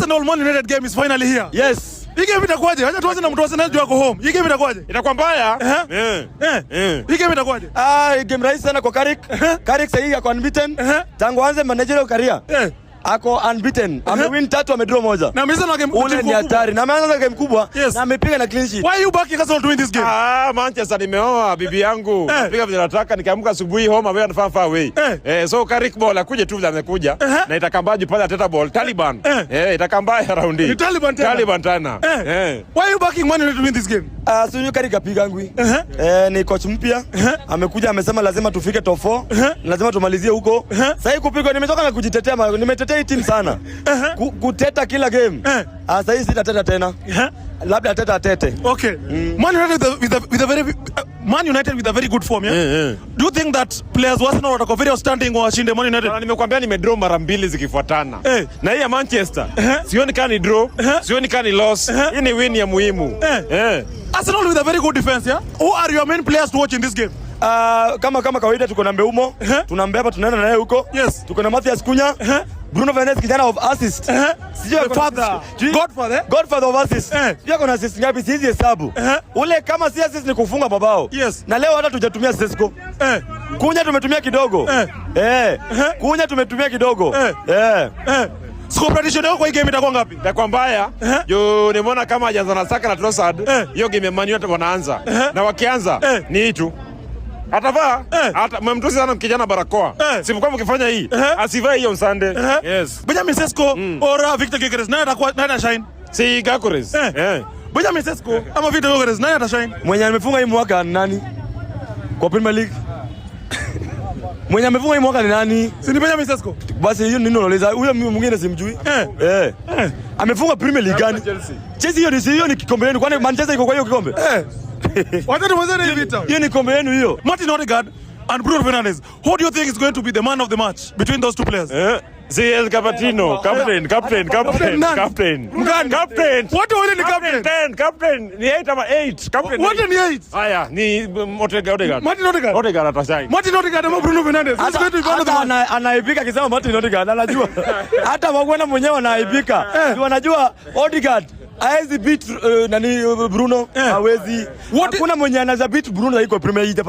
Arsenal Man United game is finally here. Yes. Hii game itakuwaje? Acha tuanze na mtu wa Arsenal juu ako home. Hii game itakuwaje? Itakuwa mbaya. Eh. Eh. Eh. Hii game itakuwaje? Ah, game rahisi sana kwa Carrick. Carrick sasa ako unbeaten. Tangu aanze managerial career. Ako unbeaten. Amewin tatu, amedraw moja. Na ameanza na game Ule timu ni kubwa. hatari. Na ameanza game kubwa na amepiga na clean sheet. Why are you backing Arsenal to win this game? Ah, Manchester nimeoa bibi yangu. Piga vile nataka, nikiamka asubuhi, home away and far far away. Eh, so Carrick ball akuje tu vile amekuja na itakambaji pale Arteta ball Taliban. Eh, itakambaya round hii. Ni Taliban tena. Taliban tena. Eh. Why are you backing Man United to win this game? Ah, si huyu Carrick apigangwi. Eh, ni coach mpya. Amekuja amesema lazima tufike top 4. Lazima tumalizie huko. Sasa hii kupigwa, nimetoka na kujitetea, nimetetea hii team sana. Kuteta kila game. Ah, sasa hii sitateta tena. Labda ateta atete. Okay. Man United with a Man United with a very good form, yeah? Do you think that players wa Arsenal watakuwa very outstanding washinde Man United? Na nimekwambia nimedraw mara mbili zikifuatana. Na hii ya Manchester sioni kama ni draw, sioni kama ni loss. Hii ni win ya muhimu. Arsenal with a very good defense, yeah? Who are your main players to watch in this game? Ah, kama kawaida tuko na Mbeumo, tunambeba, tunaenda naye huko. Tuko na Matheus Cunha, Bruno Fernandes, kijana of assist. Sijui The ako na father. Godfather, eh? Godfather of assist. Sijui ako na assist ngapi, siwezi hesabu. Ule kama si assist ni kufunga mabao. Na leo hata tujatumia Sesko. Cunha tumetumia kidogo. Cunha tumetumia kidogo. Score prediction yako kwa hii game itakuwa ngapi? Itakuwa mbaya. Juu nimeona kama hajaanza na Saka na Trossard, hiyo game ya Man United wanaanza. Na wakianza ni hii tu. Atavaa. Hata mmemtusi sana kijana barakoa. Si mko mkifanya hii. Asivae hiyo on Sunday. Yes. Benjamin Sesko or Victor Gyökeres, nani atashine? Si Gyökeres. Benjamin Sesko ama Victor Gyökeres, nani atashine? Mwenye amefunga hii mwaka ni nani? Kwa Premier League. Mwenye amefunga hii mwaka ni nani? Si ni Benjamin Sesko? Basi hiyo nini unauliza? Huyo mwingine simjui. Eh. Amefunga Premier League gani? Chelsea. Chelsea hiyo ni kikombe yenu. Kwani Manchester iko kwa hiyo kikombe? Eh. Wacha tumalizane hii vita. Hiyo ni kombe yenu hiyo. Martin Odegaard and Bruno Fernandes. Who do you think is going to be the man of the match between those two players? Eh. Si El Capitano, captain, captain, captain, Nani? Captain. Mgani? Captain. Wote wawili ni captain. 10, captain. Ni 8 ama 8. Captain. Wote ni 8. Haya, ni Odegaard. Odegaard. Martin Odegaard. Odegaard atashine. Martin Odegaard ama Bruno Fernandes. Who's going to be man of the Hata match? anaibika akisema Martin Odegaard anajua. Hata Wagwana mwenyewe anaibika. Eh. Si wanajua Odegaard haezi beat nani, Bruno Eh. hawezi. Hakuna mwenye anaweza beat Bruno iko Premier League.